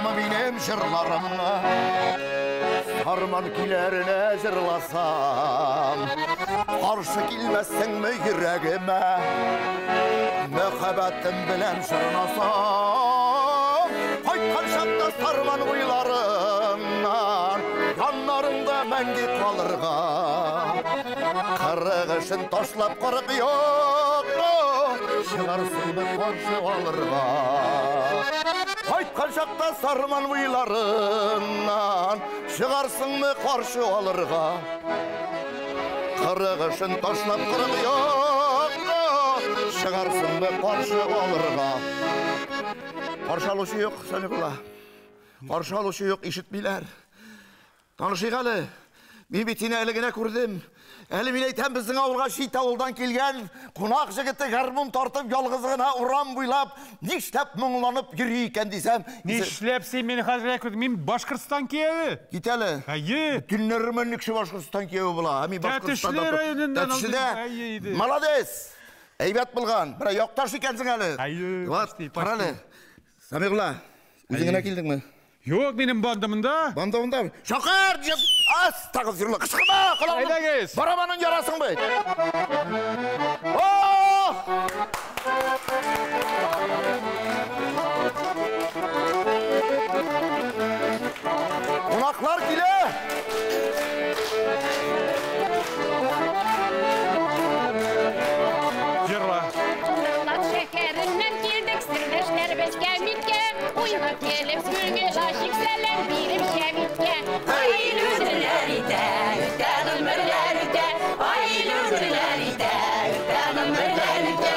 Яратасыңмы минем җырларымны? Сарман көйләренә җырласам, каршы килмәссеңме йөрәгемә? Мәхәббәтем белән җырласам, кайткан чакта Сарман буйларыннан, яннарыңда мәңге калырга. Кырык эшен ташлап 40 якка, чыгарсыңмы каршы алырга? Кайткан чакта Сарман буйларыннан, чыгарсыңмы каршы алырга? 40 эшен ташлап 40 якка, чыгарсыңмы каршы алырга? Каршы алучы юк, Сәмигулла. Каршы алучы юк, ишетмиләр. Танышыйк әле. Мин бит сине әле генә күрдем. Әле мин әйтәм, безнең авылга чит авылдан килгән кунак җегете гармун тартып ялгыз гына урам буйлап нишләп моңланып йөри икән дисәм. Нишләп син мине хәзер күрдең? Мин Башкортстан кияве. Кит әле. Әйе. Бөтен нормальный кеше Башкортстан кияве була. Ә мин Башкортстанда. Тәтешле районыннан. Тәтешледә. Молодец. Әйбәт булган. Бер якташ икәнсең әле. Әйе. Вот, кара әле. Сәмигулла, үзең генә килдеңме? Юк, минем банда монда. Банда монда. Чакыр! Астагфирулла. Кычкырма! Колагыңны. Әйдәгез. Барабанын ярасың бит. О! Кунаклар килә. Җырла. Нурлат шәһәреннән килдек, сердәшләр безгә миткә. Уйнап килеп күңел ачык сәлам биреп Җәвиткә. Ай, гомерләр итә, үтә гомерләр үтә. Ай, гомерләр итә, үтә гомерләр үтә.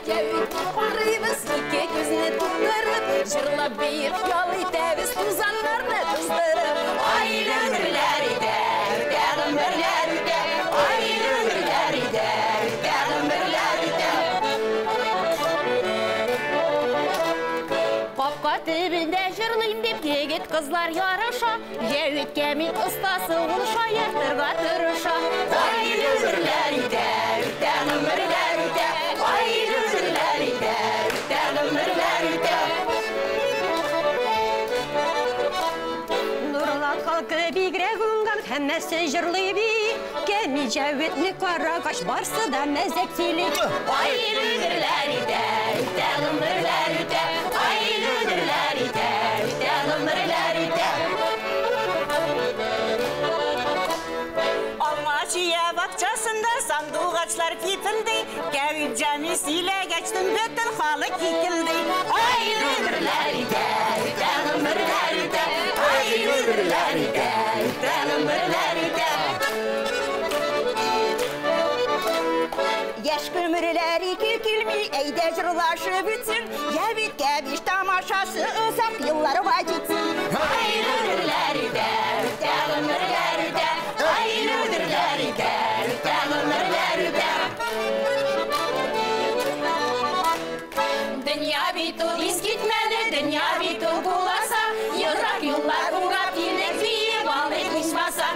Җәвитне карыйбыз, ике күзне тутырып, җырлап биеп ял итәбез, тузаннарны туздырып. Ай, гомерләр итә, үтә гомерләр үтә. Ай, гомерләр итә, үтә гомерләр үтә. Капка төбендә җырлыйм дип егет кызлар ярыша. Җәвиткә мин остасы, ул шаяртырга тырыша. Ай, гомерләр итә, үтә гомерләр үтә. Ай, гомерләр итә, үтә гомерләр үтә. Нурлат халкы бигрәк уңган, һәммәсе җырлый би. Кәми Җәвитне карагач, барсы да мәзәк сөйли. Ай, гомерләр итә, үтә гомерләр үтә. Ай, гомерләр итә, үтә гомерләр үтә. Алма чия бакчасында сандугачлар кипелди. Кәвит җами сөйләгәчтен бөтен халык кикелди. Ай, гомерләр итә, үтә гомерләр үтә. Ай, гомерләр итә, үтә гомерләр үтә. Яшь гомерләр ике килми, әйдә җырлашып үтсен. Җәвиткә биш тамашасы озак елларга җитсен. Ай, гомерләр итә, үтә гомерләр үтә. Ай, гомерләр итә, үтә гомерләр үтә. Дөнья бит ул искитмәле, дөнья бит ул буласа, ерак юллар урап килеп биеп алыйк ичмаса.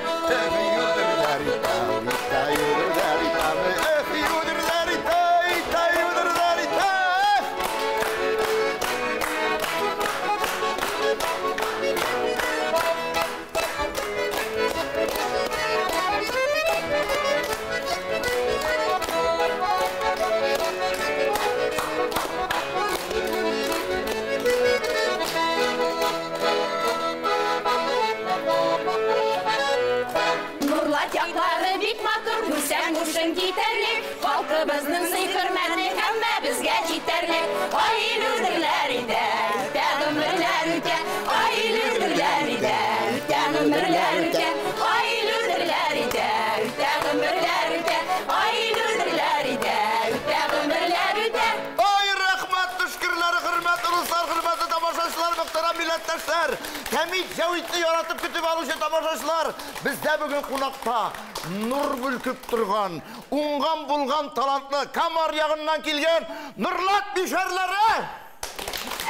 Нурлат яклары бик матур, күрсәң һушың китәрлек. Халкыбызның сый-хөрмәте һәммәбезгә җитәрлек. Ай, гомерләр итә, үтә гомерләр үтә. Ай, гомерләр итә, үтә гомерләр үтә. Ай, гомерләр итә, үтә гомерләр үтә. Ай, гомерләр итә, үтә гомерләр үтә. Ай, рәхмәт төшкерләре, хөрмәтле дуслар, хөрмәтле тамашачылар, мөхтәрәм милләттәшләр. Кәмит Җәвитне яратып көтеп алучы тамашачылар, бездә бүген кунакта нур бүлкеп торган, уңган булган талантлы Камар ягыннан килгән Нурлат мишәрләре.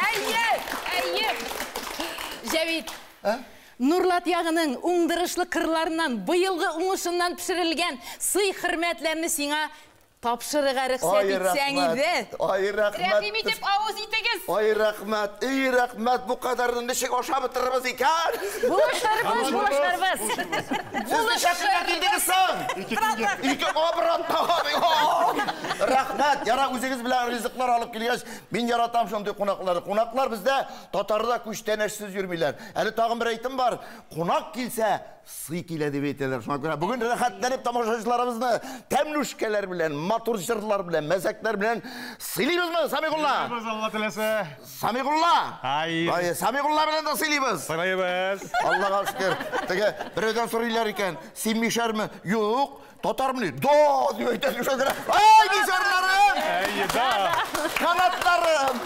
Әйе, әйе. Җәвит. Нурлат ягының уңдырышлы кырларыннан, быелгы уңышыннан пешерелгән сый-хөрмәтләрне сиңа Тапшырырга рөхсәт итсәң иде. Ай, рәхмәт. Рәхим итеп авыз итегез. Ай, рәхмәт. Эй, рәхмәт. Бу кадәрне ничек ашап бетерербез икән? Булышларбыз, булышларбыз. Сез ничә көнгә килдегез соң? Ике обратно. Рәхмәт. Яра үзегез белән ризыклар алып килгәч, мин яратам шундый кунакларны. Кунаклар бездә татарда күчтәнәчсез йөрмиләр. Әле тагын бер әйтем бар. Кунак килсә, сый килә дип әйтәләр. Шуңа күрә бүген рәхәтләнеп тамашачыларыбызны тәмлүшкәләр белән, матур җырлар белән, мәзәкләр белән сыйлыйбызмы, Самигулла? Сыйлыйбыз, Алла теләсә. Самигулла! Ай. Ай, Самигулла белән дә сыйлыйбыз. Сыйлыйбыз. Аллага шөкер. Теге берәүдән сорыйлар икән, син мишәрме? Юк, татармы? Да, дип әйтә шуңа күрә. Ай, мишәрләрем! Әйе, да. Канатларым!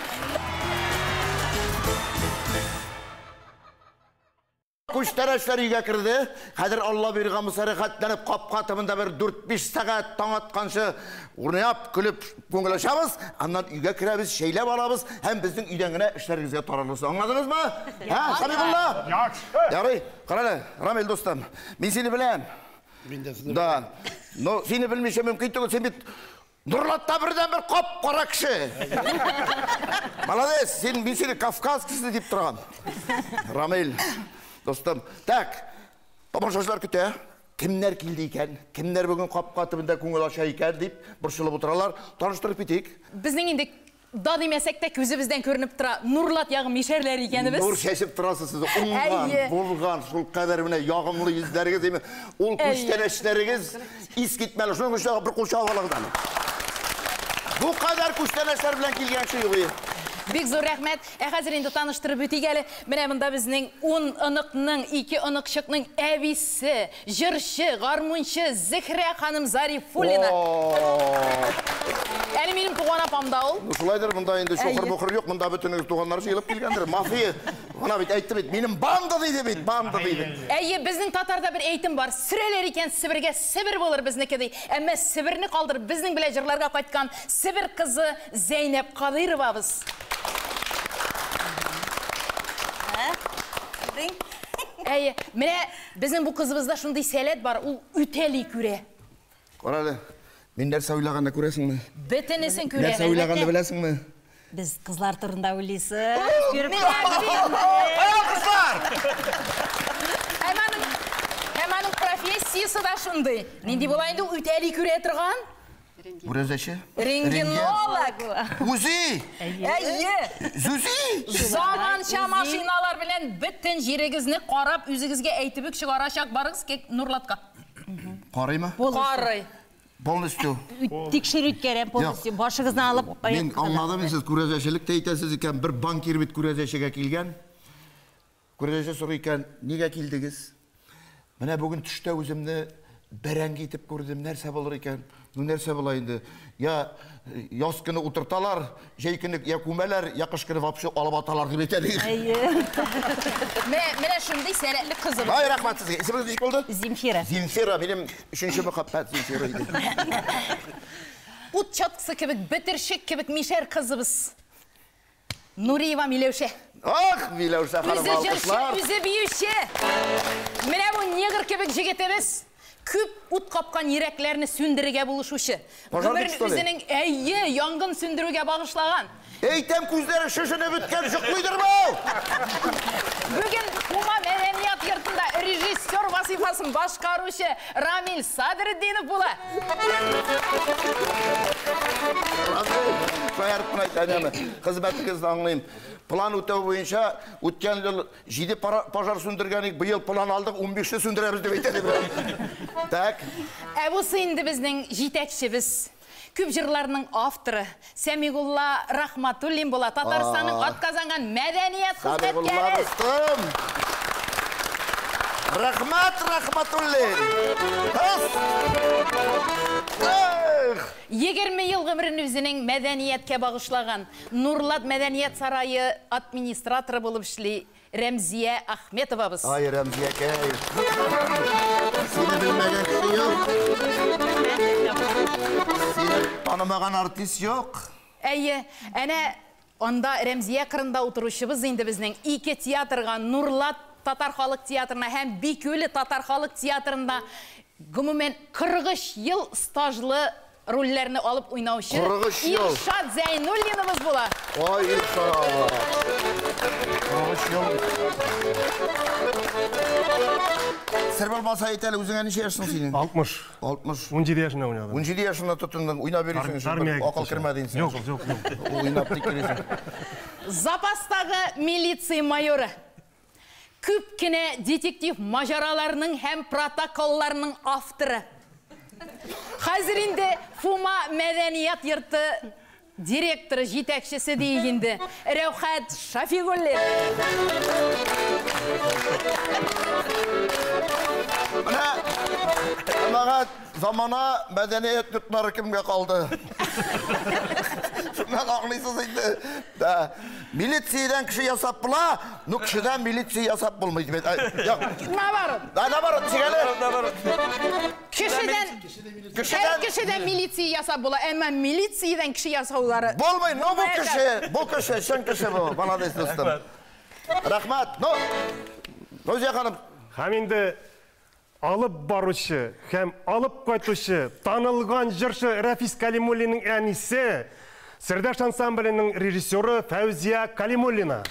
Күчтәнәчләр өйгә керде. Хәзер Алла биргән булса рәхәтләнеп капка төбендә бер 4-5 сәгать таң атканчы уйнап, көлеп күңел ачабыз. Аннан өйгә керәбез, чәйләп алабыз һәм безнең өйдән генә эшләрегезгә таралырсыз. Аңладыгызмы? Һә, Самигулла? Яхшы. Ярый, кара әле, Рамил дустым, мин сине беләм. Мин дә сезне Да. Но сине белмичә мөмкин түгел, син бит Нурлатта бердән-бер кап-кара кеше. Молодец, син, мин сине Кавказ кешесе дип торам. Рамил, дустым. Так, тамашачылар көтә. Кемнәр килде икән? Кемнәр бүген капка төбендә күңел ача икән дип борчылып утыралар. Таныштырып китик. Безнең инде да димәсәк тә күзебездән күренеп тора. Нурлат ягы мишәрләр икәнебез. Нур чәчеп торасыз сез. Уңган, булган, шул кадәр менә ягымлы йөзләрегез, әйме, ул күчтәнәчләрегез искитмәле. Шуның өчен бер кул чабып алыгыз әле. Бу кадәр күчтәнәчләр белән килгән кеше юк. Бик зур рәхмәт. Ә хәзер инде таныштырып үтик әле. Менә монда безнең 10 оныкның, 2 оныкчыкның әбисе, җырчы, гармунчы Зөһрә ханым Зарифуллина. Әле минем туган апам да ул. Ну, шулайдыр, монда инде шохыр-бохыр юк, монда бөтенегез туганнар җыелып килгәндер. Мафия. Мына бит әйтте бит, минем банда диде бит, банда диде. Әйе, безнең татарда бер әйтем бар. Сөрәләр икән Себергә, Себер булыр безнеке ди. Әмма Себерне калдырып, безнең белән җырларга кайткан Себер кызы Зәйнәп Кадыйровабыз. Әйе, менә безнең бу кызыбызда шундый сәләт бар, ул үтәли күрә. Кара әле, мин нәрсә уйлаганны күрәсеңме? Бөтенесен күрә. Нәрсә уйлаганны беләсеңме? Без кызлар турында уйлыйсыз. Кая кызлар? Һәм аның профессиясе дә шундый. Нинди була инде ул үтәли күрә торган? Күрәзәче? Рентгенолог. Үзе! Әйе. Зүзи! Заманча машиналар белән бөтен җирегезне карап, үзегезгә әйтеп үк чыгарачак. Барыгыз Нурлатка. Карыймы? Карый. Полностью. Тикшерү үткәрәм полностью. Башыгызны алып Мин аңладым, сез күрәзәчелек тә әйтәсез икән. Бер банкир бит күрәзәчегә килгән. Күрәзәче сорый икән, нигә килдегез? Менә бүген төштә үземне бәрәңге итеп күрдем, нәрсә булыр икән? Ну, нәрсә була инде? Я яз көне утырталар, җәй көне я күмәләр, я кыш көне вообще алып аталар дип әйтә. Әйе. Менә шундый сәләтле кызыбыз. Ай, рәхмәт сезгә. Исемегез ничек булды? Земфира. Земфира, минем өченче мәхәббәт Земфира иде. Ут чаткысы кебек, бетершек кебек мишәр кызыбыз. Нуриева Миләүшә. Ах, Миләүшә ханым, Үзе җырчы, алкышлар. үзе биюче. Менә бу негр кебек җегетебез. Күп ут капкан йөрәкләрне сүндерергә булышучы. Пожарник, что ли? Үзенең әйе, янгын сүндерүгә багышлаган. Әйтәм, күзләре шешенеп беткән, йоклыйдыр бу! Бүген Кума мәдәният йортында режиссер вазифасын башкаручы Рамил Садретдинов була. Рамил, шаярып кына әйтәм, яме. Хезмәтегезне аңлыйм. План үтәү буенча үткән ел 7 пожар сүндергән идек, быел план алдык, 15-не сүндерәбез дип әйтә дип. Так. Ә бусы инде безнең җитәкчебез. Күп җырларның авторы Сәмигулла Рахматуллин була. Татарстанның атказанган мәдәният Сәмигулла хезмәткәре. дустым. Рахмат Рахматуллин. Кыз. Эх! 20 ел гомерен үзенең мәдәнияткә багышлаган Нурлат мәдәният сарае администраторы булып эшли Рәмзия Ахметовабыз. Ай, Рәмзиякәй. Сине белмәгән кеше юк. Сине танымаган артист юк. Әйе, әнә анда Рәмзия кырында утыручыбыз инде безнең ике театрга, Нурлат татар халык театрына һәм Бикүле татар халык театрында гомумән 43 ел стажлы рольләрне алып уйнаучы 43 ел. Илшат Зәйнуллиныбыз була. Ай, Илшат. 43 ел. Сер булмаса әйт әле, үзеңә ничә яшь соң синең? 60. 60. 17 яшендә уйнадым. 17 яшендә тотындың, уйнап йөрисең, Армиягә акыл киткәч. кермәде инде. Юк, юк, юк. Уйнап тик йөрисең. Запастагы милиция майоры. Күп кенә детектив маҗараларының һәм протоколларының авторы. Хәзер инде Фума мәдәният йорты директоры, җитәкчесе диек инде. Рәүхәт Шафигуллин. Менә җәмәгать, замана мәдәният йортлары кемгә калды? Шуннан аңлыйсыз инде. Да. Милициядән кеше ясап була, но кешедән милиция ясап булмый дип әйт. Юк. Наоборот. Да, наоборот, ничек әле? Кешедән, Кешедән һәр кешедән милиция ясап була, әмма милициядән кеше ясаулары булмый. Ну бу кеше, бу кеше, чын кеше бу. Молодец, дустым. Рәхмәт. Ну, Рузия ханым, Һәм инде алып баручы һәм алып кайтучы танылган җырчы Рәфис Калимуллинның әнисе, Сердәш ансамбленең режиссеры Фәүзия Калимуллина.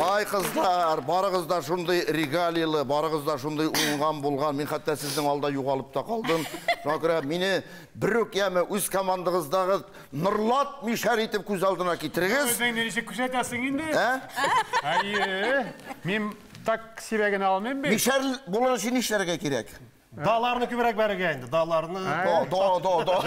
Ай кызлар, барыгыз да шундый регалиялы, барыгыз да шундый уңган булган. Мин хәтта сезнең алда югалып та калдым. Шуңа күрә мине бер үк яме үз командагыздагы Нурлат мишәр итеп күз алдына китерегез. Үзеңне ничек күрсәтәсең инде? Ә? Әйе. Мин так сибә генә алмыйм бит. Мишәр булыр өчен нишләргә кирәк? Даларны күбрәк бәрергә инде, даларны. До, до, до, до.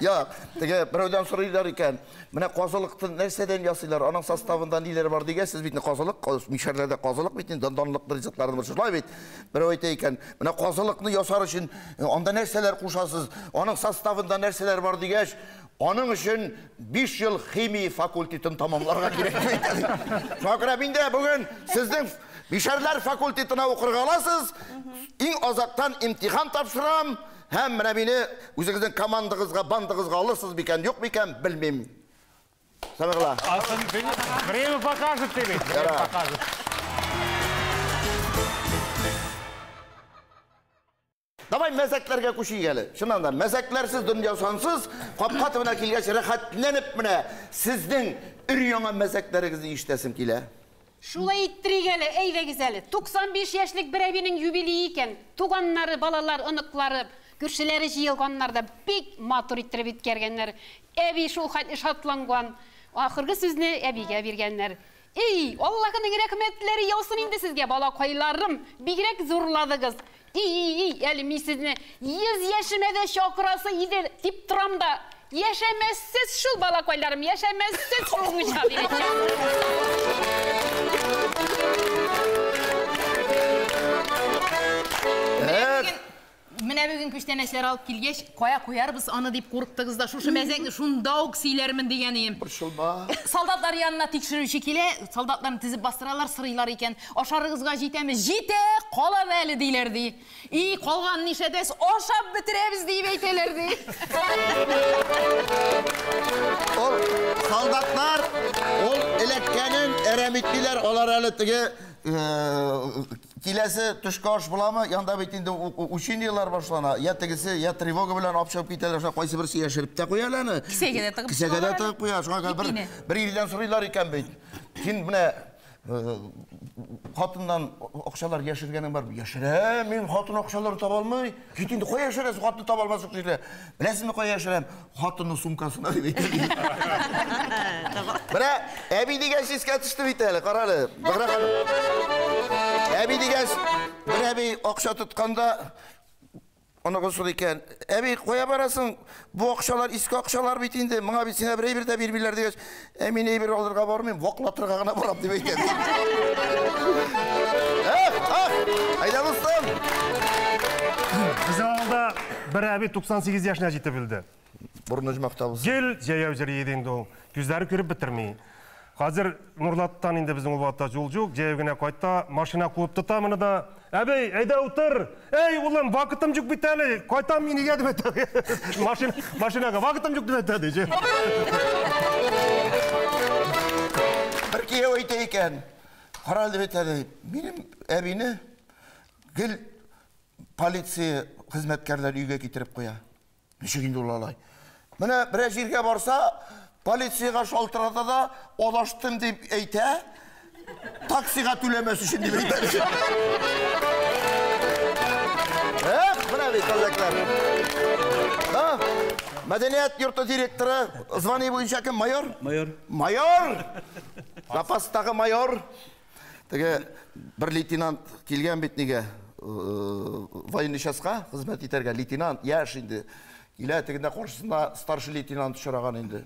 Я, теге берәүдән сорыйлар икән. Менә казылыкны нәрсәдән ясыйлар? Аның составында ниләр бар дигәч, сез бит казылык, мишәрләрдә казылык бит инде, данлыклы ризыкларның берсе шулай бит. Берәү әйтә икән, менә казылыкны ясар өчен анда нәрсәләр кушасыз? Аның составында нәрсәләр бар дигәч, аның өчен 5 ел химия факультетын тамамларга кирәк дип әйтә. Шуңа күрә мин дә бүген сезнең мишәрләр факультетына укырга аласыз. Иң азактан имтихан тапшырам һәм менә мине үзегезнең командагызга, бандагызга алырсыз микән, юк микән, белмим. Сәмигулла. Время покажет тебе. Время покажет. Давай мәзәкләргә күчик әле. Чыннан да, мәзәкләрсез дөнья сансыз, капка төбенә килгәч рәхәтләнеп менә сезнең өр-яңа мәзәкләрегезне ишетәсем килә. Шулай иттерик әле, әйдәгез әле. 95 яшьлек бер әбинең юбилее икән. Туганнары, балалар, оныклары, күршеләре җыелганнар да бик матур иттереп үткәргәннәр. Әби шул хәтле шатланган. Ахыргы сүзне әбигә биргәннәр. Эй, Аллаһының рәхмәтләре яусын инде сезгә, балакайларым. Бигрәк зурладыгыз. Эй, әле мин сезне 100 яшемә дә чакырасы иде дип торам да. Яшәмәссез шул, балакайларым, яшәмәссез шул муча дип әйтәм. Менә бүген күчтәнәчләр алып килгәч, кая куярбыз аны дип курыктыгыз да, шушы мәзәкне шунда ук сөйләрмен дигән идем. Борчылма. Солдатлар янына тикшерүче килә, солдатларны тезеп бастыралар, сорыйлар икән. Ашарыгызга җитәме? Җитә, кала да әле диләр ди. И, калганын нишләтәсез? Ашап бетерәбез дип әйтәләр ди. Ул солдатлар, ул эләккәнен әрәм итмиләр, алар әле теге киләсе төшке аш буламы? Янда бит инде учениелар башлана. Я тегесе, я тревога белән алып чыгып китәләр, шуңа кайсы берсе яшереп тә куя әле аны. Кесәгә дә тыгып Кесәгә дә тыгып куя. Шуңа күрә бер илдән сорыйлар икән бит. Син менә хатыннан акчалар яшергәнең бар. Яшерәм, мин хатын акчаларын таба алмый. Кит инде, кая яшерәсең, хатынны таба алмаслык җирдә. Беләсеңме, кая яшерәм? Хатынның сумкасына дип әйтә. Менә әби дигән искә төште бит әле, кара әле. Бигрәк әле. Әби дигән, бер әби акча тотканда оныгы сорый икән. Әби, кая барасың? Бу акчалар иске акчалар бит инде. Моңа бит сиңа бер әйбер дә бирмиләр дигәч, ә мин әйбер алырга бармыйм, ваклатырга гына барам дип әйтә. Эх, ах, әйдә дустым. Безнең авылда бер әби 98 яшенә җитеп үлде. Борыны җмакта булсын. Гел җәяү йөри иде инде ул. Күзләре күреп бетерми. Хәзер Нурлаттан инде безнең ул вакытта юл юк, җәяү генә кайта, машина куып тота моны да. Әбей, әйдә утыр. Әй, улым, вакытым юк бит әле. Кайтам мин өйгә дип әйтә. Машинага вакытым юк дип әйтә ди. Бер кияү әйтә икән. Кара әле бит әле, минем әбине гел полиция хезмәткәрләре өйгә китереп куя. Ничек инде ул алай? Менә берәр җиргә барса, полициягә шалтырата да, адаштым дип әйтә, таксига түләмәс өчен дип әйтә. Эх, менә бит казаклар. Ха? Мәдәният йорты директоры, звание буенча кем? Майор? Майор. Майор! Запастагы майор. Теге бер лейтенант килгән бит нигә? Военный частька хезмәт итәргә лейтенант, яшь инде. Килә, тегендә каршысында старший лейтенант очраган инде.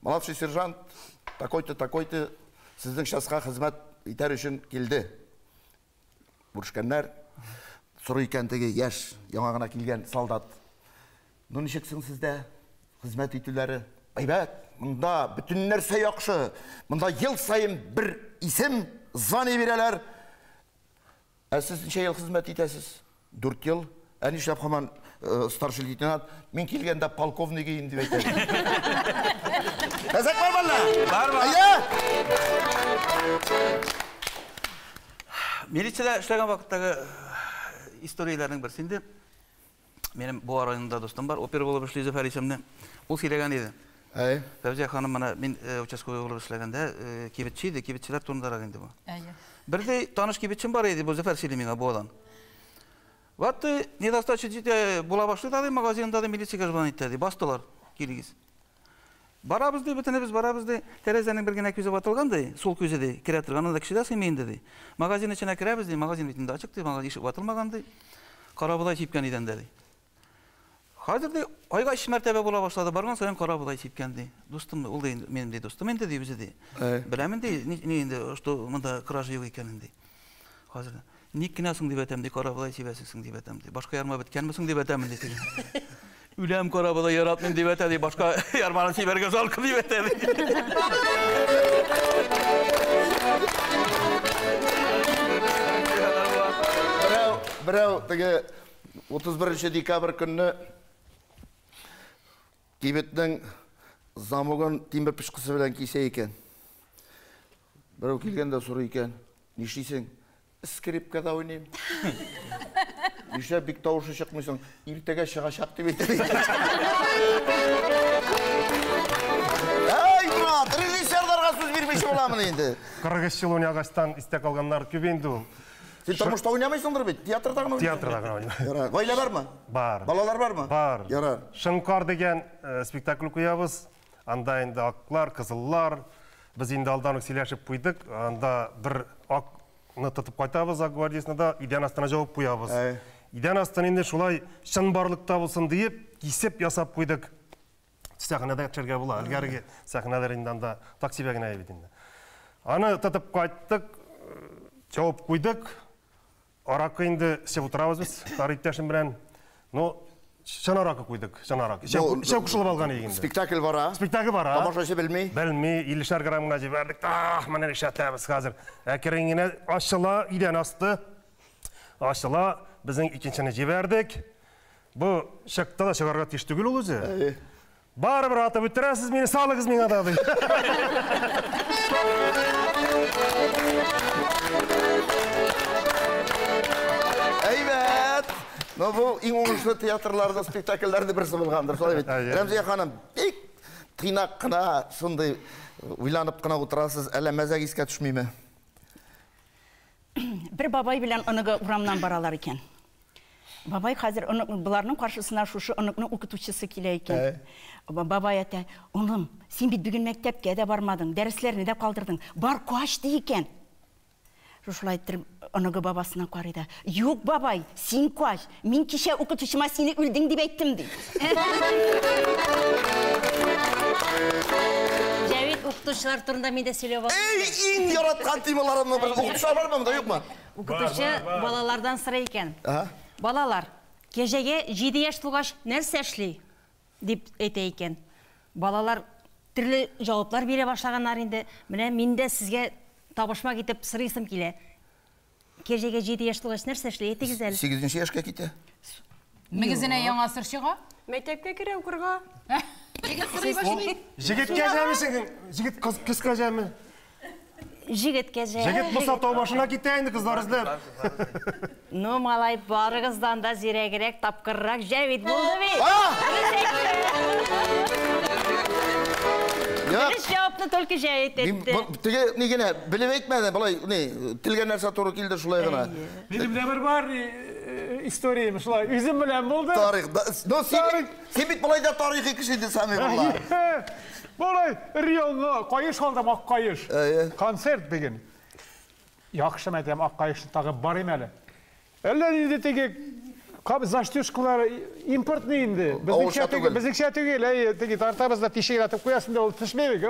Младший сержант, такой-то, такой-то, сезнең частька хезмәт итәр өчен килде. Күрешкәннәр. Сорый икән теге яшь, яңа гына килгән солдат. Ну, ничек соң сездә хезмәт итүләре? Әйбәт, монда бөтен нәрсә яхшы. Монда ел саен бер исем, звание бирәләр. Ә сез ничә ел хезмәт итәсез? 4 ел. Ә нишләп һаман старший лейтенант? Мин килгәндә полковник идем дип әйтә. Мәзәк бармы әллә? Бар, бар. Әйе! Милициядә эшләгән вакыттагы историяләрнең берсе инде. Минем Буа районында дустым бар, опера булып эшли Зөфәр исемле. Ул сөйләгән иде. Әй. Фәүзия ханым, менә мин участковый булып эшләгәндә, кибетче иде, кибетчеләр турындарак инде бу. Әйе. Бердәй таныш кибетчем бар иде, бу Зөфәр сөйли миңа Буадан. Вот недостача була башлый да, магазинда да милициягә звонить итә, ди, бастылар, килегез. Барабыз ди, бөтенебез барабыз ди. Тәрәзәнең бер генә күзе ватылган ди, сул күзе ди, керә торган, анда кеше дә сыймый инде ди. Магазин эченә керәбез ди, магазин бит инде ачык ди, магазин ишек ватылмаган ди. Карабодай сипкән идәндә ди. Хәзер ди, айга 3 мәртәбә була башлады, барган саен карабодай сипкән ди. Дустым, ул ди, минем ди дустым инде ди, үзе ди. Беләм инде, ни инде, что монда кража юк икәнен ди. Хәзер ник кенә соң дип әйтәм ди, карабодай сибәсең дип әйтәм ди. Башка ярма беткәнме соң дип әйтәм ди. Үләм карабодай яратмыйм дип әйтә ди, башка ярманы сибәргә жалко дип әйтә ди. Берәү теге 31 декабрь көнне кибетнең замогын тимер пычкысы белән кисә икән. Берәү килгән дә сорый икән, нишлисең? Скрипкада уйныйм. Нишләп бик тавышы чыкмыйсың? Иртәгә чыгачак дип әйтә. Әй, брат, режиссерларга сүз бирмичә буламыни инде? 43 ел уйнагачтан истә калганнар күп инде ул. Син тормышта уйнамыйсыңдыр бит, театрда гына уйныйсың. Театрда гына уйныйм. Ярар. Гаилә бармы? Бар. Балалар бармы? Бар. Ярар. Шыңкар дигән спектакль куябыз. Анда инде аклар, кызыллар. Без инде алдан ук сөйләшеп куйдык. Анда бер акны тотып кайтабыз, ак гвардиясенә дә идән астына җавып куябыз. Идән астын инде шулай чынбарлыкта булсын диеп, кисеп ясап куйдык. Сәхнәдә төшәргә була. Элгәреге сәхнәләр инде анда таксида генә бит инде. Аны тотып кайттык, җавып куйдык. Аракы инде эчеп утырабыз без, тар иптәшем белән. Ну, чын аракы куйдык, чын аракы. Эчәү кушылып алган идек инде. Спектакль бара. Спектакль бара. Тамашачы белми. Белми, 50 грамм гына җибәрдек. Ах, менә нишләтәбез хәзер. Әкрен генә ачыла, идән асты. Ачыла, безнең икенчене җибәрдек. Бу чыкты да чыгарга тиеш түгел ул үзе. Барыбер атып үтерәсез мине, салыгыз миңа да, ди. Әйбәт! Но бу иң уңышлы театрларда, спектакльләрдә берсе булгандыр, шулай бит. Рәмзия ханым, бик тыйнак кына, шундый уйланып кына утырасыз, әллә мәзәк искә төшмиме? Бер бабай белән оныгы урамнан баралар икән. Бабай хәзер боларның каршысына шушы оныкның укытучысы килә икән. Бабай әйтә, оным, син бит бүген мәктәпкә дә бармадың, дәресләрне дә калдырдың, бар кач ди икән. Шушылай иттереп оныгы бабасына карый да, юк, бабай, син кач, мин кичә укытучыма сине үлдең дип әйттем, ди. Җәвит, укытучылар турында мин дә сөйләп алам. Эй, иң яраткан темаларымның берсе. Укытучылар бармы монда, юкмы? Укытучы балалардан сорый икән. Балалар, кәҗәгә 7 яшь тулгач нәрсә эшли? Дип әйтә икән. Балалар төрле җаваплар бирә башлаганнар инде. Менә мин дә сезгә табышмак итеп сорыйсым килә. Кәҗәгә 7 яшь тулгач нәрсә эшли? Әйтегез әле. 8 яшькә китә. Мөгезенә яңа сыр чыга? Мәктәпкә керә укырга. Егет сорый башлый. Егет кәҗәмесең? Егет кыз кәҗәме? Җегет кәҗә. Җегет булса тау башына китә инде кызлар эзләп. Ну, малай, барыгыздан да зирәгрәк, тапкыррак Җәвит булды бит. Дөрес җавапны только Җәвит әйтте. Теге ни генә белеп әйтмәде, болай ни, телгә нәрсә туры килде шулай гына. Минем дә бер бар историям шулай. Үзем белән булды. Тарих. Ну, син бит болай да тарихи кеше инде, Сәмигулла. Болай өр-яңа каеш алдым, ак каеш. Концерт бүген. Яхшы мәйтәм, ак каешны тагып барыйм әле. Әллә нинди теге застежкалар импортный инде. Безнеңчә түгел, безнеңчә түгел. Әй, теге тартабыз да тишегенә атып куясың да ул төшми бит.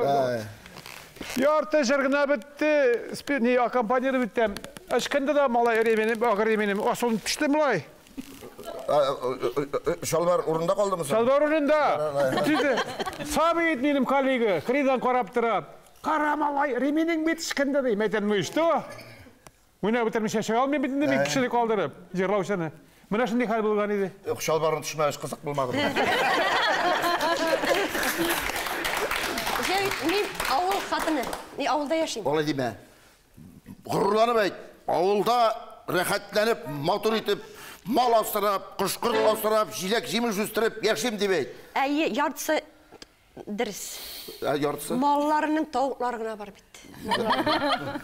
Ярты җыр гына бетте, не аккомпанировать итәм. Ычкынды да малай ременем, ак ременем, асылынып төште малай. Шалбар урында калдымы соң? Шалбар урында. Сабит минем коллега, кырыйдан карап тора. Кара малай, ременең бит ычкынды ди. Мәйтәм, ну и что? Уйнап бетермичә чыга алмыйм бит инде мин кешене калдырып, җырлаучыны. Менә шундый хәл булган иде. Юк, шалбарын төшмәгәч кызык булмады. Җәвит, мин авыл хатыны. Мин авылда яшим. Алай димә. Горурланып әйт. Авылда рәхәтләнеп, матур итеп, мал асрап, кош-корт асрап, җиләк-җимеш үстереп яшим дип әйт. Әйе, яртысы дөрес. Ә яртысы? Малларының тавыклары гына бар бит.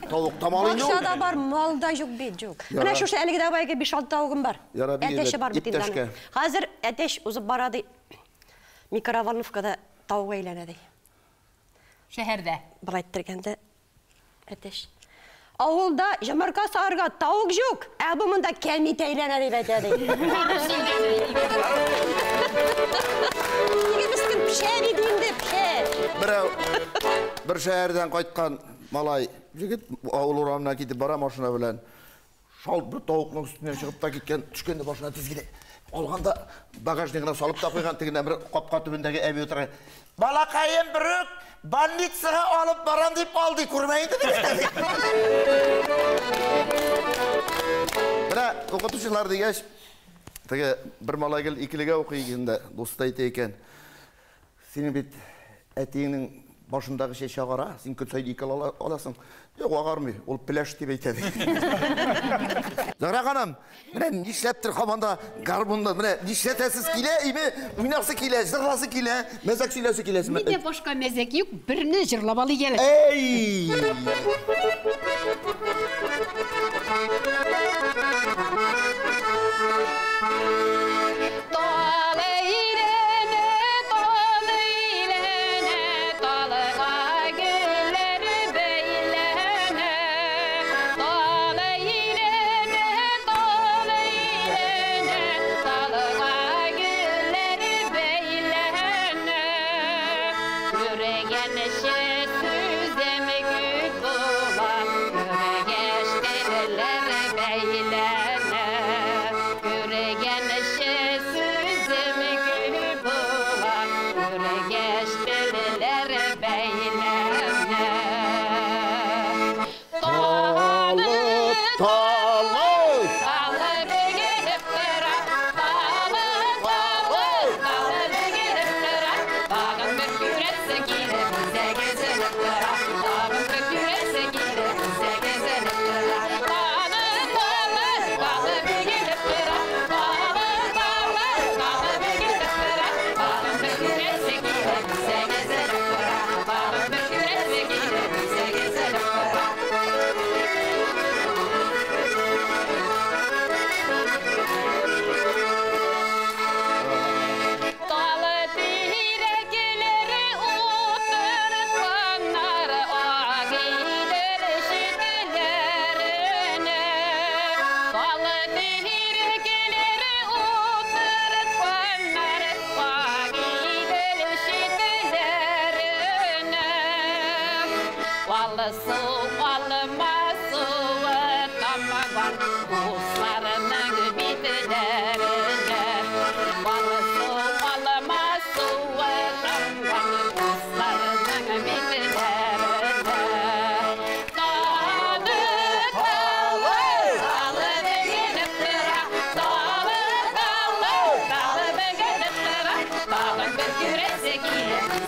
Тавык та мал инде ул. Бакча да бар, мал да юк бит, юк. Менә шушы әлеге дә баягы 5-6 тавыгым бар. Әтәче бар бит инде аның. Хәзер әтәч узып бара ди. Микроволновкада тавык әйләнә ди. Шәһәрдә. Болай иттергәндә әтәч. Авылда йомырка сарырга тавык юк, ә бу монда кәмит әйләнә дип әйтә ди. Теге мескен пешә бит инде, пешә. Берәү бер шәһәрдән кайткан малай егет авыл урамына китеп бара машина белән. Шалт бер тавыкның өстеннән чыгып та киткән, төшкән дә башына тиз генә алган да багажнигына салып та куйган, тегеннән бер капка төбендәге әби утыра. Балакаем берүк больницага алып барам дип алды, күрмә инде дип. Менә укытучылар дигәч, теге бер малай гел икелегә укый инде, дусты әйтә икән. Синең бит әтиеңнең башындагы чәче агара, син көн саен ике аласың. Юк, агармый, ул пеләш дип әйтә ди. Зөһрә ханым, менә нишләптер һаман да гармунда, менә нишләтәсез килә, име, уйнасы килә, җырласы килә, мәзәк сөйләсе килә. Миндә башка мәзәк юк, берне җырлап алыйк әле. Эй!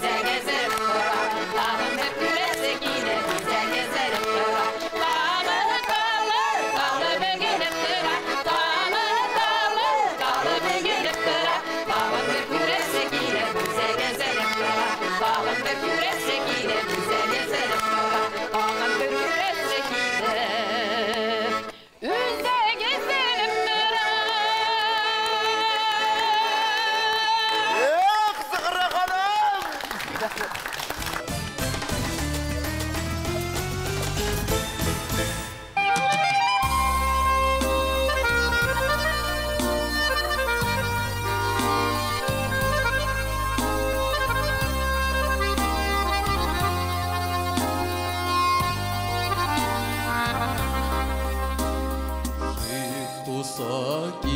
Bize gezip dura, dağın bir küresi yine bize gezip.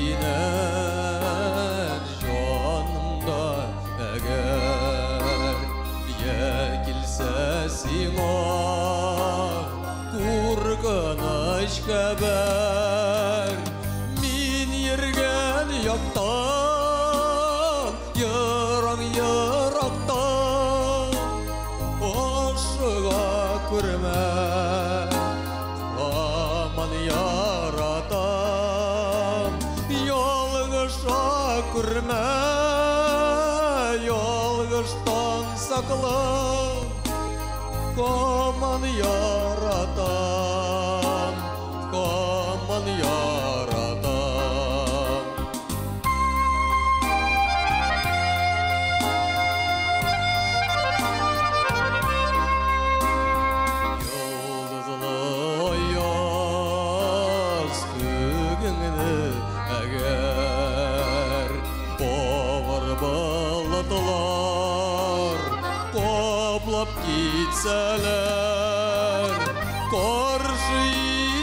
Синең җанымда әгәр я килсә сиңа куркыныч хәбәр, мин йөргән яктан, ерак-ерактан ашыга күрмә, һаман яратам, ялгыша күрмә, ялгыштан сакла, һаман яратам, һаман яратам. Йолдызлы аяз күгеңне әгәр авыр болытлар каплап китсәләр, каршы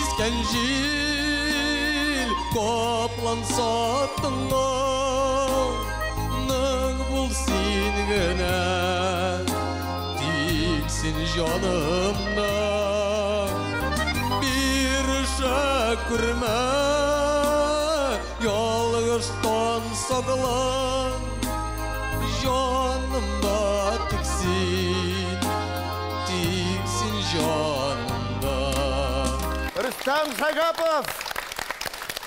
искән җил капланса тыңга, нык бул син генә, тик син җанымда. Бирешә күрмә, ялгыштан саклан, җанымда тик син, тик син җанымда. Рөстәм Шагапов!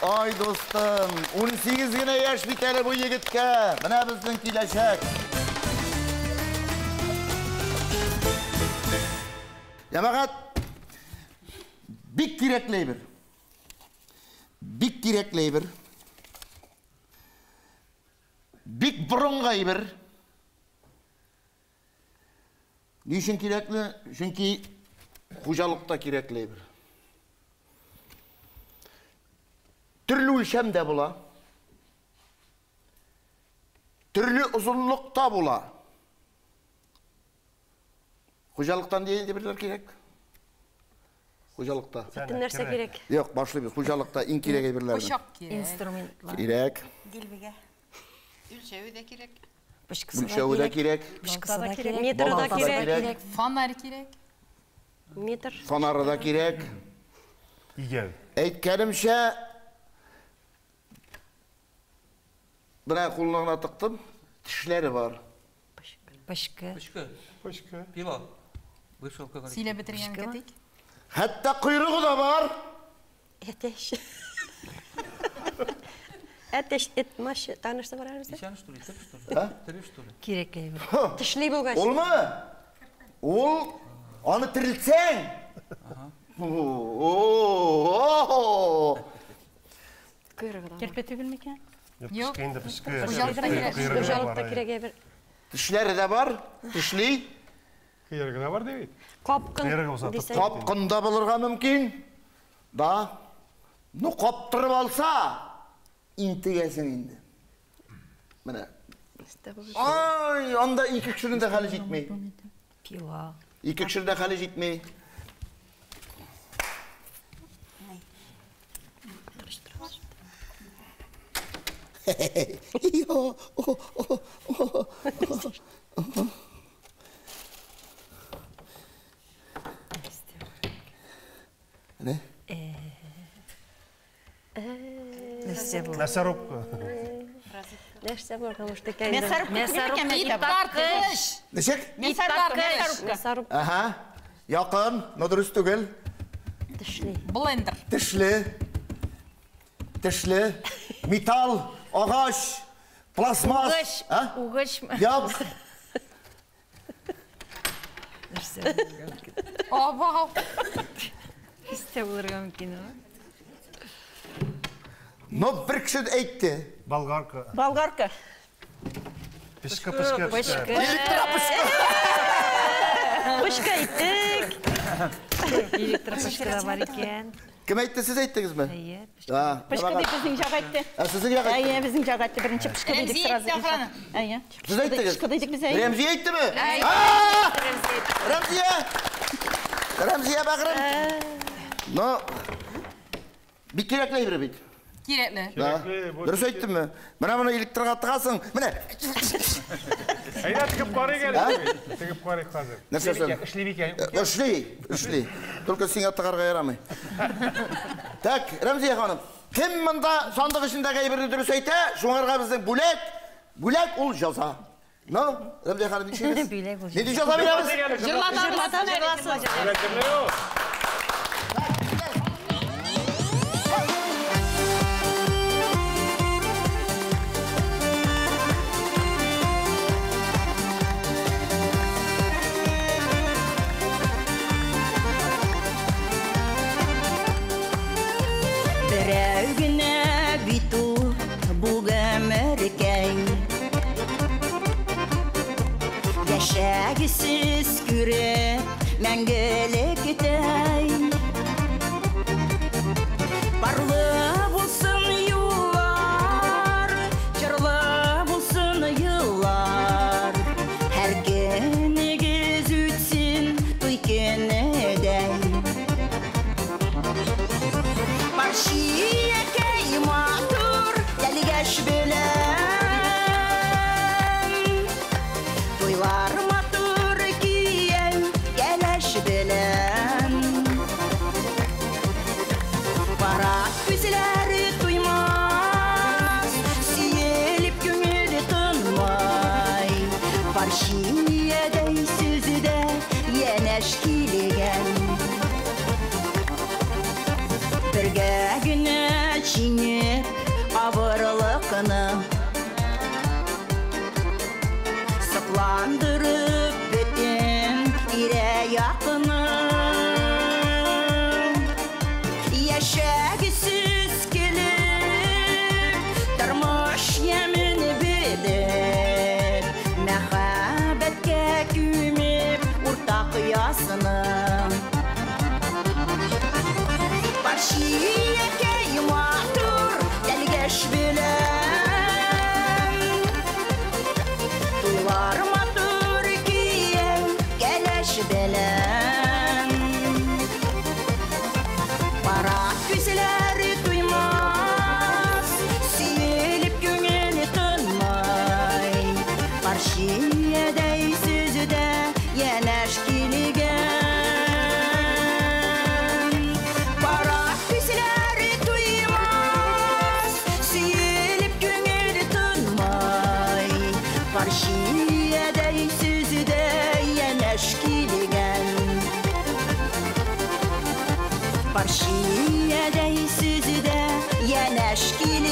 Ай, дустым, 18 генә яшь бит әле бу егеткә. Менә безнең киләчәк. Җәмәгать, бик кирәкле әйбер. Бик кирәкле әйбер. Бик борынгы әйбер. Ни өчен кирәкле? Чөнки хуҗалыкта кирәкле әйбер. Төрле үлчәмдә була. Төрле озынлыкта була. Хуҗалыктан нинди әйберләр кирәк? Хуҗалыкта. Бөтен нәрсә кирәк. Юк, башлыйбыз. Хуҗалыкта иң кирәк әйберләр. Пычак кирәк. Инструментлар. Кирәк. Дилбегә. Үлчәве дә кирәк. Үлчәве дә кирәк. Пычкысы да кирәк. Метры да Балта да кирәк. кирәк. Фонарь кирәк. Метр. Фонары да кирәк. Игәү. Әйткәнемчә, менә кулына гына тыктым, тешләре бар. Пычкы. Пычкы. Пычкы. Пила. Бывший алкоголик. Сөйләп бетергән кебек. Хәтта койрыгы да бар. Әтәч. Әтәч, эт, маш, танышты бар әле. Исән, что ли? Тере, что ли? Тере, что ли? Кирәк әйбер. Тешли булгач. Улмы? Ул аны терелтсәң. О-о-о! Койрыгы да бар. Керпе түгел микән? Юк. Пычкы инде, пычкы. Хуҗалыкта кирәк. Хуҗалыкта кирәк әйбер. Тешләре дә бар, тешли. Кыяргы да бар ди бит. Капкын Койрыгы булса, дисәң. Капкын да булырга мөмкин. Да. Ну, каптырып алса, интегәсең инде. Менә. Ай, анда ике кешенең дә хәле җитми. Пила. Ике кешенең дә хәле җитми. Не? Нәрсә бу? Мясорубка. Нәрсә булган уж текә инде. Мясорубка түгел микән? Тарткыч. Ничек? Мясорубка, мясорубка. Мясорубка. Ага. Якын, но дөрес түгел. Тешли. Блендер. Тешле. Тешле. Металл, агач, пластмасс. Угыч. А? Угыч. Як. Нәрсә булырга мөмкин? Абау. Нәрсә булырга мөмкин? Но бер кеше әйтте. Болгарка. Болгарка. Пычкы, пычкы, пычкы. Электропычкы. Пычкы әйттек. Электропычкы да бар икән. Кем әйтте, сез әйттегезме? Әйе. Пычкы дип безнең як әйтте. Ә сезнең як әйтте? Әйе, безнең як әйтте. Беренче пычкы дидек Рәмзия сразу. әйтте, охрана. Әйе. Сез әйттегез? Пычкы дидек без, әйе. Рәмзия әйттеме? Рәмзия! Рәмзия бәгърем! Но бик кирәкле әйбер бит. Кирәкле. Да. Дөрес әйттемме? Менә моны электрга тыгасың. Менә. Әйдә тегеп карыйк әле. Тегеп карыйк хәзер. Нәрсәсен? Эшли микән? Эшли, эшли. Только сиңа тыгарга ярамый. Так, Рәмзия ханым, кем монда сандык эчендәге әйберне дөрес әйтә, шуңарга безнең бүләк, бүләк ул җаза. Ну, Рәмзия ханым, ничек? Бүләк ул. Нинди җаза бирәбез? Җырлатабыз. Җырлатабыз. Берәү генә бит ул бу гомеркәй. Яшәгесез күреп мәңгелектәй. Парлы булсын юллар, җырлы булсын еллар. Һәр көнегез үтсен туй көнедәй. Паршиякәй матур тәлгәш белән. Туйлар матур кияү кәләш белән. Кара күзләре туймас, сөелеп күңеле тынмай. Паршиядәй сүзе дә янәш килгән. Бергә генә җиңеп авырлыкны, сокландырып бөтен тирә-якны. Яшәгесез килеп, тормыш ямен белеп, мәхәббәткә күмеп уртак ясыны. Паршиякәй матур тәлгәш белән. Туйлар матур кияү кәләш белән. Кара күзләре туймас, сөелеп күңеле тынмай. Паршиядәй сүзе дә янәш килгән. Кара күзләре туймас, сөелеп күңеле тынмай. Паршиядәй сүзе дә янәш килгән. Паршиядәй сүзе дә янәш килгән.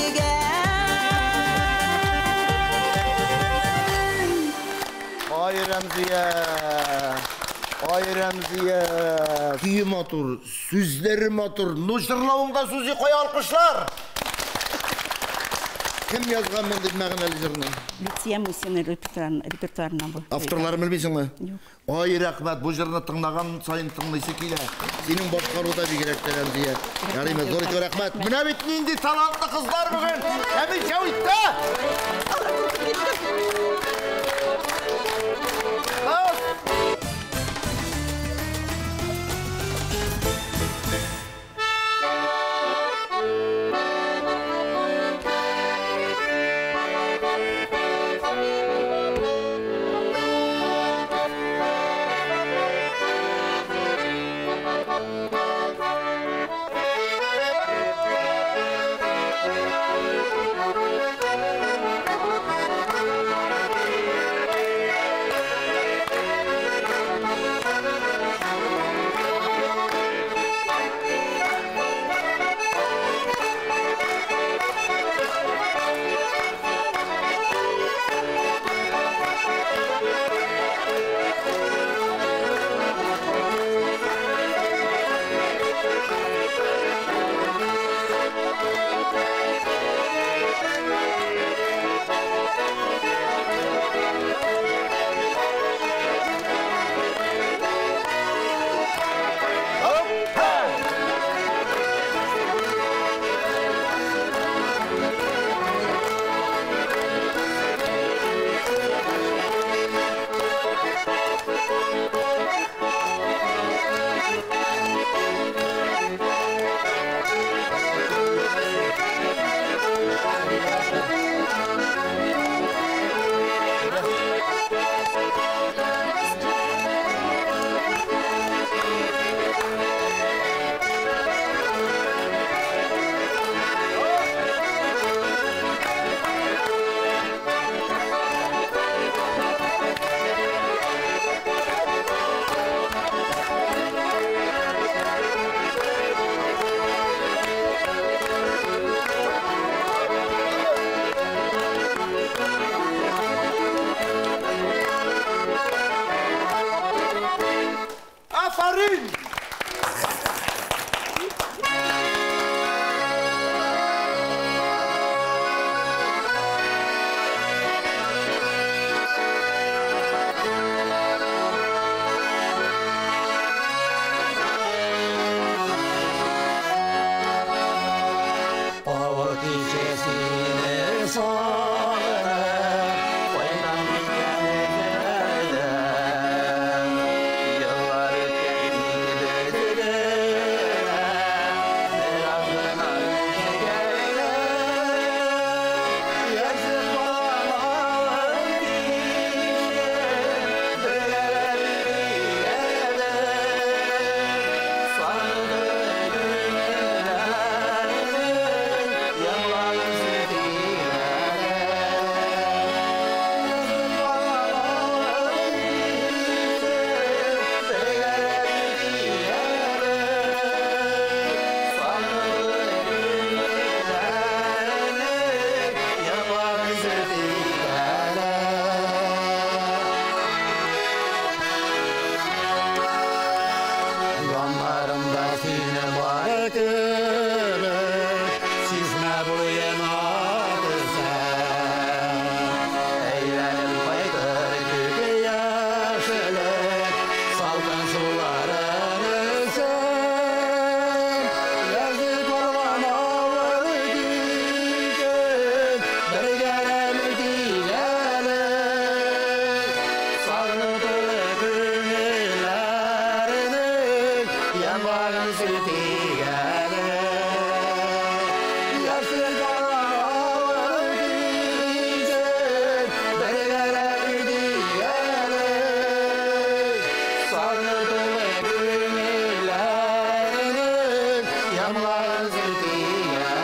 Ай, Рәмзия! Ай, Рәмзия! Көе матур, сүзләре матур. Ну, җырлавыңда сүзе кая алкышлар? Кем язган мондый мәгънәле җырны? Люция Мусина репертуарына бу. Авторларын белмисеңме? Юк. Ай, рәхмәт, бу җырны тыңлаган саен тыңлыйсы килә. Синең башкаруда бигрәк тә, Рәмзия. Ярыймы, зур итеп рәхмәт. Менә бит нинди талантлы кызлар бүген. Әби Җәвиттә! Thank you. Sağınıp Kaytan gitken ederden Yıllar ötken gibidirine Birazına ülke Yaşlı kalan kişi Yanlarımda seni var kılık, Sizme bulayım adı sen. Eğlenip kaydır küpe yaşlık, Salkın sularını sen. Yazık olan ağır güzel, Bir gelen diyelim. Sarılı günlerini Yanların sütü gelir. Yaşlı kalan ağır güzel, Bir gelen diyelim. Sarılı günlerini Yanların sütü gelir.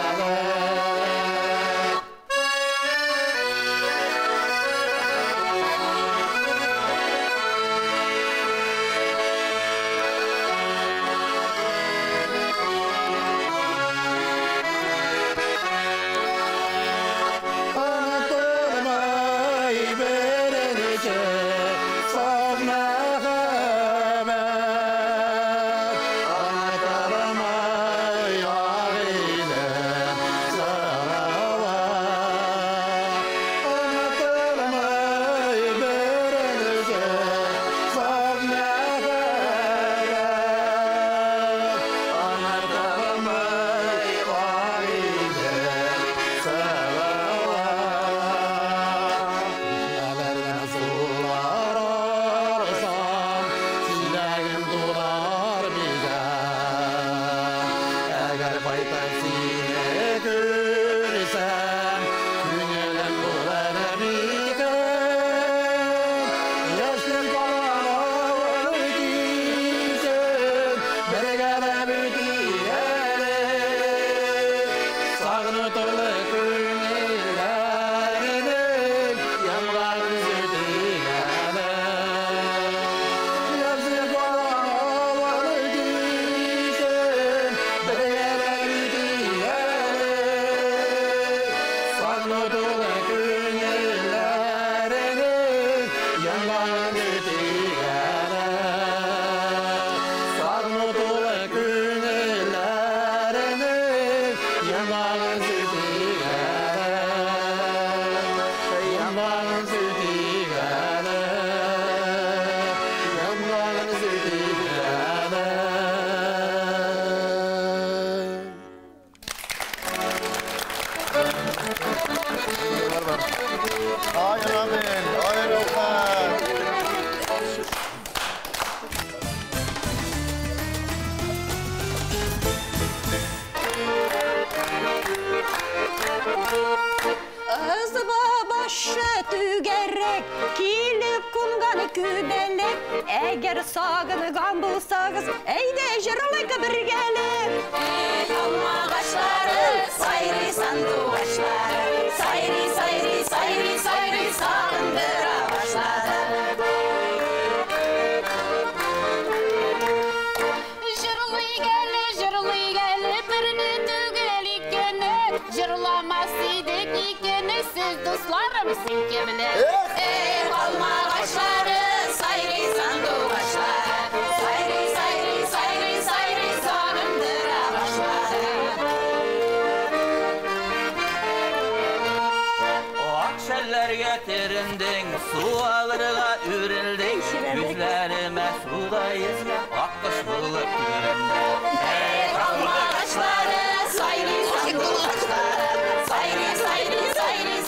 Unutturmay birinci saf merhamet. Unutturmay ağıyla sıralar. Unutturmay birinci saf merhamet. Unutturmay ağıyla sıralar. Nelerden sular arsam, Çileğim dolar bize. Eğer kaytan seni görsem, Gönlüm bular bize. Yaşlı kalan ağır güzel, Bir gelip diyelim. Sağıntılı günlerini Yamgan sütü gelir. Yaşlı kalan ağır güzel, Bir gelip diyelim. Sağıntılı günlerini Yamgan sütü gelir. Sağıntılı günlerini Yamgan sütü gelir. Yamgan sütü gelir. Yamgan sütü gelir. Ay Ramil, ay Rıfat. Ызба башы түгәрәк, килеп кунган күбәләк. Әгәр сагынган булсагыз, әйдә җырлыйк бергәләп. Эй, алмагачлары, сайрый сандугачлары, Сайрый, сайрый, сайрый, сайрый сагындыра башлады. Җырлыйк әле, җырлыйк әле, берне түгел икене, Җырламас идек икене, сез дусларым син кемле? Эй, алмагачлары, сайрый сандугачлары, Сайрый, сайрый, сайрый, сайрый сагындыра башлады. Ак шәлләргә төрендең, су алырга үрелдең, Күзләремә суда йөзгән ак кош булып күрендең. Эй, алмагачлары, сайрый сандугачлары, Сайрый, сайрый, сайрый,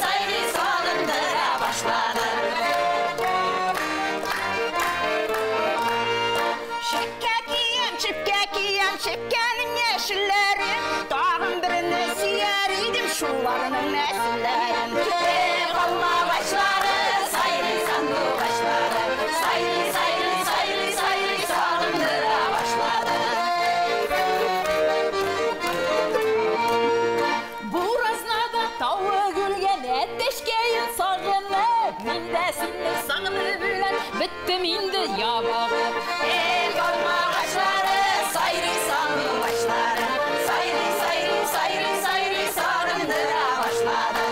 беттем инде ябыгып. Эх, алмагачлары, сайрый сандугачлары, сайрый, сайрый, сайрый, сайрый сагындыра башлады.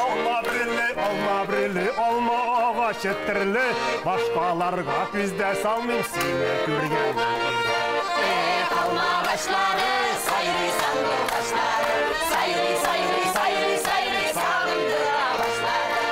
Алма берле, алма берле, алма агачы төрле, башкаларга күз дә салмыйм сине күргәннән бирле. Эх, алмагачлары, сайрый сандугачлары, сайрый, сайрый, сайрый, сайрый сагындыра башлады.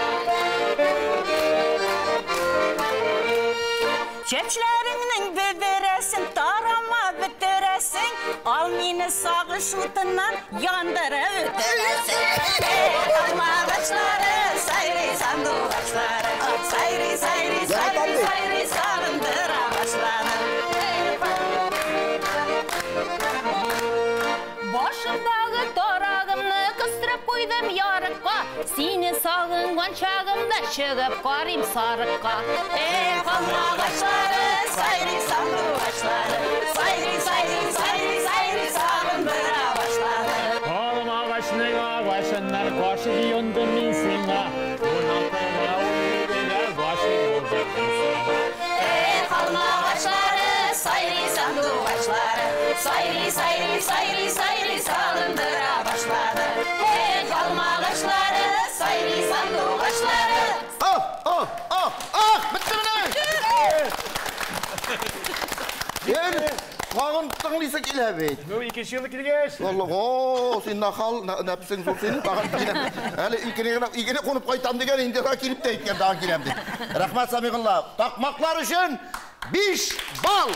Чәчләреңнең бөберәсен тарама бетерәсең, ал мине сагыш утыннан яндырып үтерәсең. Эх, алмагачлары, сайрый сандугачлары, сайрый, сайрый, сайрый, сайрый сагындыра башлады. Башымдагы тарагымны кыстырып куйдым ярыкка, сине сагынган чагымда чыгып карыйм сарыкка. Эх, алмагачлары, сайрый сандугачлары, сайрый, сайрый, сайрый, сайрый сагындыра башлады. Алма агачның агачыннан гашыйк юндым мин сиңа. Уналтыда унҗидедә гашыйк булдым мин сиңа. Эх, алмагачлары, сайрый сандугачлары, сайрый, сайрый, сайрый, сайрый сагындыра башлады. Эх, алмагачлары, сайрый сандугачлары. А, а, а, а, бетте менә! Ел, тагын тыңлыйсы килә бит. Ну, икенче елны килгәч. Алла, о, син нахал, нәпсең зур синең, тагын киләм. Әле икене генә, икене кунып кайтам дигән, инде килеп тә әйткән, тагын киләм дип. Рәхмәт, Самигулла. Такмаклар өчен 5 балл.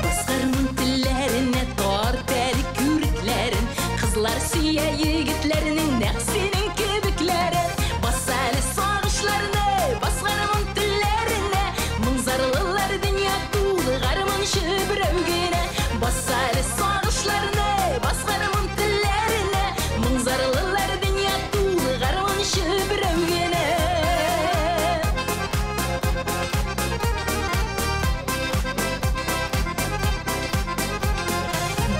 Басқармын телләренә тартар күрекләрен, кызлар сөя егетләрнең нәкъ синең кебекләрен. Баса әле сагышларны, басқармын телләренә, моң-зарлылар дөнья тулы гармунчы берәү генә. Баса әле сагышларны, басқармын телләренә, моң-зарлылар дөнья тулы гармунчы берәү генә.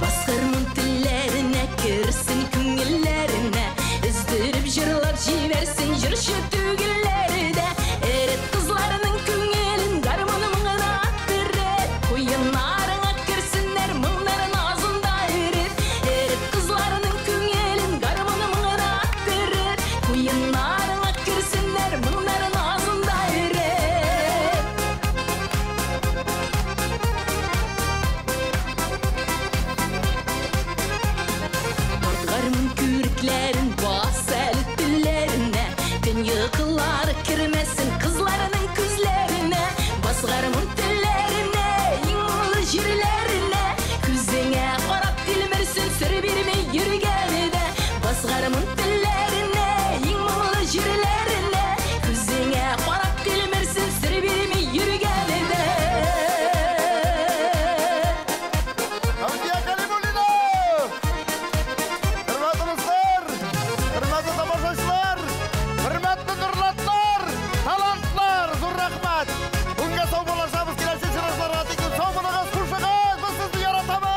Басқармын телләренә, керсен күңелләренә, өздереп җырлап җибәрсен җырчы түгелләре дә. Эрет кызларының күңелен гармуным гына аттырып, куеннарыңа керсеннәр моңнарын азында эрет. Эрет кызларының күңелен гармуным гына аттырып, куеннарыңа керсеннәр моңнарын азында эрет. Гармун күрекләрен бас әле телләренә, төн йокылары кермәсен кызларының күзләренә. Бас гармун телләренә, иң моңлы җирләренә, күзеңә карап тилмерсен сер бирми йөргәне дә. Бас гармун телләренә, иң моңлы җирләренә, күзеңә карап тилмерсен сер бирми йөргәне дә. Хамдия Калимуллина! Хөрмәтле дуслар, хөрмәтле тамашачылар, хөрмәтле нурлатлар, талантлар, зур рәхмәт. Бүгенгә сау булашабыз, киләсе очрашуларга тиклем сау булыгыз, хушыгыз, без сезне яратабыз.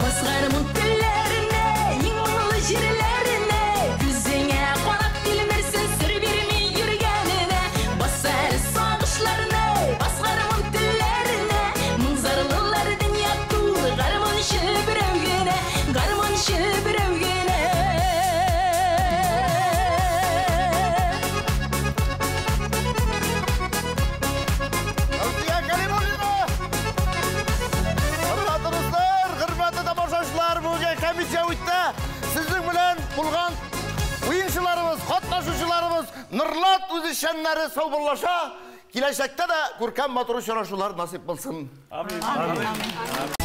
Басқармын телләренә, иң моңлы җирләренә, күзеңә карап тилмерсен сер бирми йөргәненә. Бас әле сагышларны, басқармын телләренә, моң-зарлылар дөнья тулы гармунчы берәү генә, гармунчы берәү генә. Хамдия Калимуллина! Хөрмәтле дуслар, хөрмәтле тамашачылар, бүген комиссия үтте. Сезнең белән булган уенчыларыбыз, катнашучыларыбыз, Нурлат үзешчәннәре саубуллаша. Киләчәктә дә күркәм матур очрашулар насыйп булсын. Амин.